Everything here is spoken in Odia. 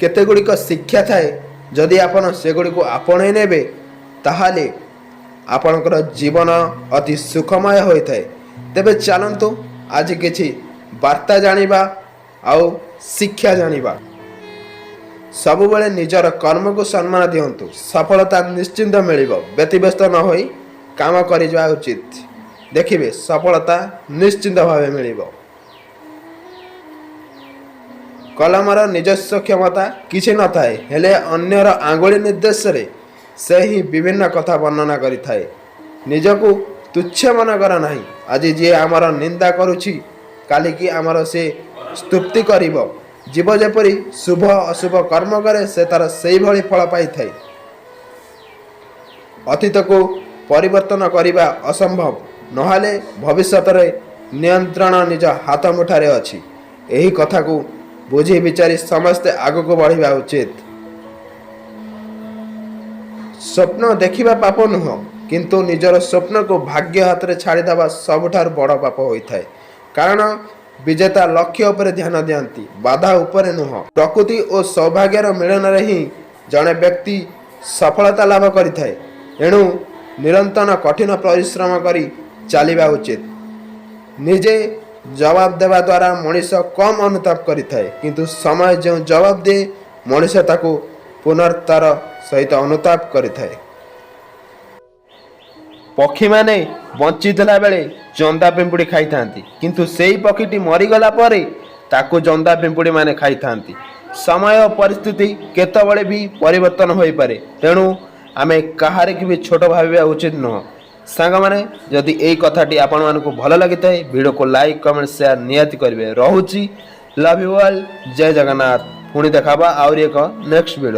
କେତେ ଗୁଡ଼ିକ ଶିକ୍ଷା ଥାଏ, ଯଦି ଆପଣ ସେଗୁଡ଼ିକୁ ଆପଣେଇ ନେବେ, ତାହେଲେ ଆପଣଙ୍କର ଜୀବନ ଅତି ସୁଖମୟ ହୋଇଥାଏ। ତେବେ ଚାଲନ୍ତୁ, ଆଜି କିଛି ବାର୍ତ୍ତା ଜାଣିବା ଆଉ ଶିକ୍ଷା ଜାଣିବା। ସବୁବେଳେ ନିଜର କର୍ମକୁ ସମ୍ମାନ ଦିଅନ୍ତୁ, ସଫଳତା ନିଶ୍ଚିନ୍ତ ମିଳିବ। ବ୍ୟତିବ୍ୟସ୍ତ ନ ହୋଇ କାମ କରିଯିବା ଉଚିତ। ଦେଖିବେ, ସଫଳତା ନିଶ୍ଚିନ୍ତ ଭାବେ ମିଳିବ। କଲମର ନିଜସ୍ୱ କ୍ଷମତା କିଛି ନଥାଏ, ହେଲେ ଅନ୍ୟର ଆଙ୍ଗୁଳି ନିର୍ଦ୍ଦେଶରେ ସେ ହିଁ ବିଭିନ୍ନ କଥା ବର୍ଣ୍ଣନା କରିଥାଏ। ନିଜକୁ ତୁଚ୍ଛ ମନେ କର ନାହିଁ। ଆଜି ଯିଏ ଆମର ନିନ୍ଦା କରୁଛି, କାଲିକି ଆମର ସେ ସ୍ତୁତି କରିବ। ଜୀବ ଯେପରି ଶୁଭ ଅଶୁଭ କର୍ମ କରେ, ସେ ତାର ସେଇଭଳି ଫଳ ପାଇଥାଏ। ଅତୀତକୁ ପରିବର୍ତ୍ତନ କରିବା ଅସମ୍ଭବ ନହେଲେ ଭବିଷ୍ୟତରେ ନିୟନ୍ତ୍ରଣ ନିଜ ହାତ ମୁଠାରେ ଅଛି। ଏହି କଥାକୁ ବୁଝି ବିଚାରି ସମସ୍ତେ ଆଗକୁ ବଢ଼ିବା ଉଚିତ। ସ୍ୱପ୍ନ ଦେଖିବା ପାପ ନୁହଁ, କିନ୍ତୁ ନିଜର ସ୍ୱପ୍ନକୁ ଭାଗ୍ୟ ହାତରେ ଛାଡ଼ିଦେବା ସବୁଠାରୁ ବଡ଼ ପାପ ହୋଇଥାଏ। କାରଣ ବିଜେତା ଲକ୍ଷ୍ୟ ଉପରେ ଧ୍ୟାନ ଦିଅନ୍ତି, ବାଧା ଉପରେ ନୁହଁ। ପ୍ରକୃତି ଓ ସୌଭାଗ୍ୟର ମିଳନରେ ହିଁ ଜଣେ ବ୍ୟକ୍ତି ସଫଳତା ଲାଭ କରିଥାଏ। ଏଣୁ ନିରନ୍ତର କଠିନ ପରିଶ୍ରମ କରି ଚାଲିବା ଉଚିତ। ନିଜେ ଜବାବ ଦେବା ଦ୍ୱାରା ମଣିଷ କମ୍ ଅନୁତାପ କରିଥାଏ, କିନ୍ତୁ ସମୟ ଯେଉଁ ଜବାବ ଦିଏ, ମଣିଷ ତାକୁ ପୁନର୍ବାର ସହିତ ଅନୁତାପ କରିଥାଏ। ପକ୍ଷୀମାନେ ବଞ୍ଚିଥିଲା ବେଳେ ଜନ୍ଦା ପିମ୍ପୁଡ଼ି ଖାଇଥାନ୍ତି, କିନ୍ତୁ ସେଇ ପକ୍ଷୀଟି ମରିଗଲା ପରେ ତାକୁ ଜନ୍ଦା ପିମ୍ପୁଡ଼ିମାନେ ଖାଇଥାନ୍ତି। ସମୟ ଓ ପରିସ୍ଥିତି କେତେବେଳେ ବି ପରିବର୍ତ୍ତନ ହୋଇପାରେ। ତେଣୁ ଆମେ କାହାରିକୁ ବି ଛୋଟ ଭାବିବା ଉଚିତ ନୁହଁ। ସାଙ୍ଗମାନେ, ଯଦି ଏଇ କଥାଟି ଆପଣମାନଙ୍କୁ ଭଲ ଲାଗିଥାଏ, ଭିଡ଼ିଓକୁ ଲାଇକ୍, କମେଣ୍ଟ, ସେୟାର ନିହାତି କରିବେ। ରହୁଛି। Love you all. Jay Jagannath. ପୁଣି ଦେଖାବା ଆହୁରି ଏକ ନେକ୍ସଟ ଭିଡ଼ିଓ।